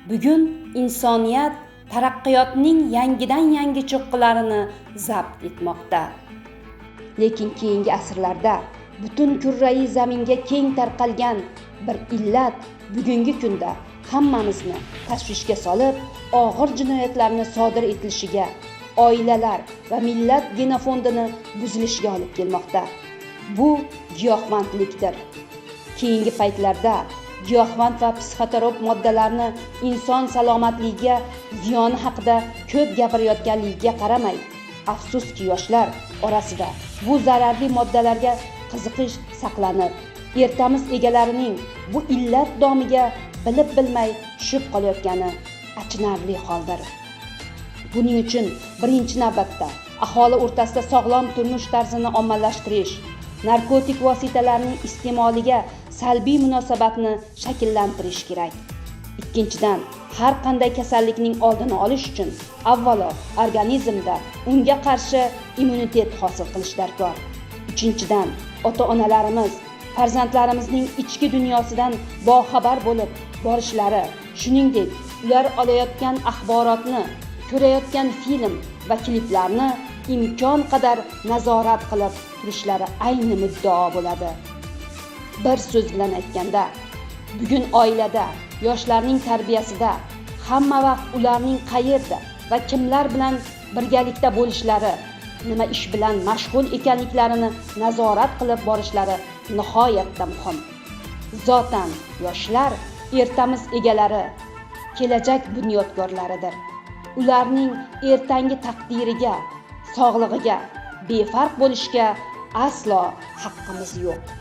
Bugun insoniyat taraqqiyotning yangidan yangi cho'qqilarini zabt etmoqda. Lekin keyingi asrlarda butun kurrai zaminga keng tarqalgan bir illat bugungi kunda hammamizni tashvishga solib, og'ir jinoyatlarni sodir etilishiga, oilalar va millat genofondini buzilishiga olib kelmoqda. Bu giyohvandlikdir. Keyingi paytlarda giyohvand va psixotrop moddalarni inson salomatligiga ziyoni haqida ko'p gapirayotganligiga qaramay, afsuski, yoshlar orasida bu zararli moddalarga qiziqish saqlanib, ertamiz egalarining bu illat domiga bilib bilmay tushib qolayotgani achinarli holdir. Buning uchun birinchi navbatda aholi o'rtasida sog'lom turmush tarzini ommalashtirish, narkotik vositalarning iste'moliga salbiy munosabatni shakllantirish kerak. Ikkinchidan, har qanday kasallikning oldini olish uchun avvalo organizmda unga qarshi immunitet hosil qilish darkor. Uchinchidan, ota-onalarimiz farzandlarimizning ichki dunyosidan boxabar bo'lib borishlari, shuningdek, ular olayotgan axborotni, ko'rayotgan film va kliplarni imkon qadar nazorat qilib turishlari ayni muddao bo'ladi. Bir so'z bilan aytganda, bugun oilada, yoshlarning tarbiyasida hamma vaqt ularning qayerda va kimlar bilan birgalikda bo'lishlari, nima ish bilan mashg'ul ekanliklarini nazorat qilib borishlari nihoyatda muhim. Zotan yoshlar ertamiz egalari, kelajak bunyodkorlaridir. Ularning ertangi taqdiriga, sog'lig'iga befarq bo'lishga aslo haqqimiz yo'q.